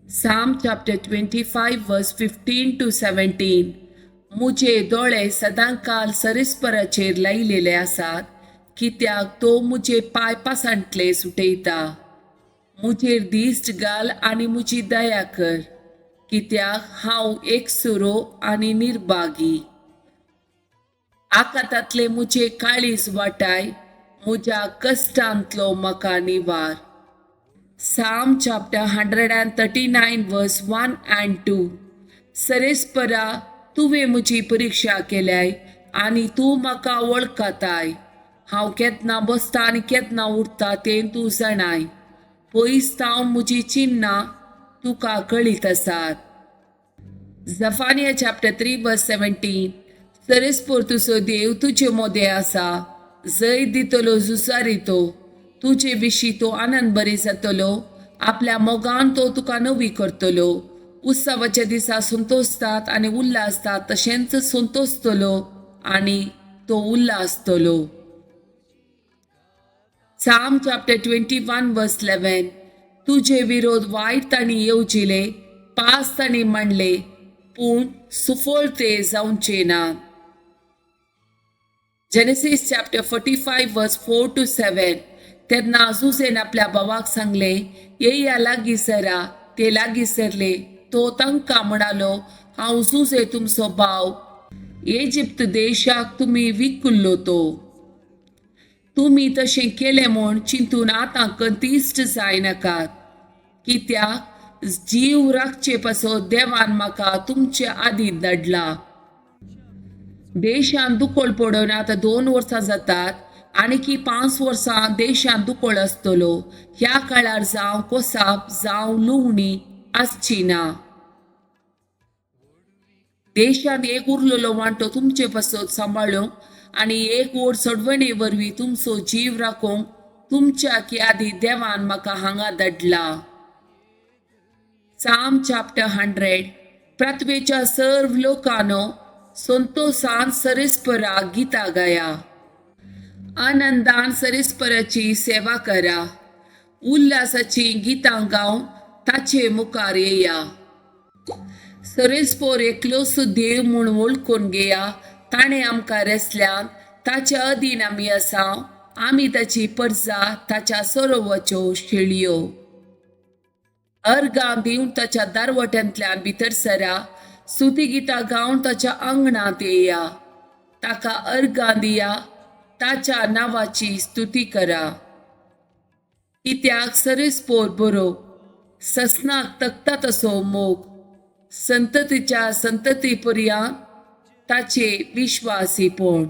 Psalm chapter 25 verse 15 to 17. मुजे दोळे सदांकाल सरेस्पराचेर लायलेले आसात, कित्याक तो मुजे पांय पासांतले सुटयता. मुजेर दिश्ट घाल आनी मुजी दया कर, कित्याक हांव एकसुरो आनी निर्भागी. आकातांतले मुजे काळीज वाटाय, मुज्या कश्टांतलो म्हाका निवार. Psalm chapter 139 verse 1 and 2. सरेस्परा, तुवें म्हजी परिक्षा केल्याय आनी तूं म्हाका वळखताय. हांव केन्ना बसता आनी केन्ना उठता तें तूं जाणाय. पयस थावन म्हजी चिन्नां तुका कळीत आसात. Zephaniah chapter 3 verse 17. सरेस्पोर तुजो देव तुजे मोदें आसा, जैत दितलो झुजारी तो. तुजे विशीं तो आनंद बरी जातलो, आपल्या मोगान तो तुका नवी करतलो. उत्सवाच्या दिसा संतोषतात आनी उल्हासतात तशेंच संतोषतलो आनी तो उल्हासतलो. Psalm chapter 21 verse 11. तुजे विरोध वायट तांणी येवजिले, पास तांणी मांडले, पूण सुफळ ते जावचे ना. Genesis chapter 45 verse 4 to 7. तेन्ना जुझेन आपल्या भावाक सांगले, येया, लागीं सरा. ते लागीं सरले. तो तांकां म्हणालो, हांव जुझे, तुमचो भाव, इजिप्त देशाक तुमी विकुल्लो तो. तुमी तशें केलें म्हूण चिंतून आतां कंतिश्ट जायनाकात, कित्याक जीव राखचे पासत देवान म्हाका तुमचे आदीं धाडला. देशांत दुकळ पडून आतां 2 वर्सां जातात. आणखी 5 वर्सां देशांत दुकळ आसतलो. ह्या काळार जावं कोसाप जावं लुवणी आसची ना. देशांत एक उरलेलो वांटो तुमचे पासत सांबाळूंक आनी एक व्हड सोडवणे वरवीं तुमचो जीव राखूंक तुमच्या की आदीं देवान म्हाका हांगा धाडला. Psalm chapter 100. पृथ्वेच्या सर्व लोकांनो, संतोषान सरेस्परा गीतां गाया. आनंदान सरेस्पराची सेवा करा. उल्हासाची गीतां गावन ताचे मुखार येया. सरेस्पोर एकलोच देव म्हूण वळखून घेया. ताणें आमकां रचल्यात, ताच्या अधीन आमी आसा. आमी ताची परजा, ताच्या सरोवाच्यो शेळयो. अर्गां दिवन ताच्या दारवट्यांतल्यान भितर सरा. स्तुती गितां गावन ताच्या आंगणांत येया. ताका अर्गां दिया, ताच्या नांवाची स्तुती करा, कित्याक सरेस्पोर बरो, ससनाक तगता तसो मोग, संततीच्या संतती पर्यंत ताचे विश्वासीपण.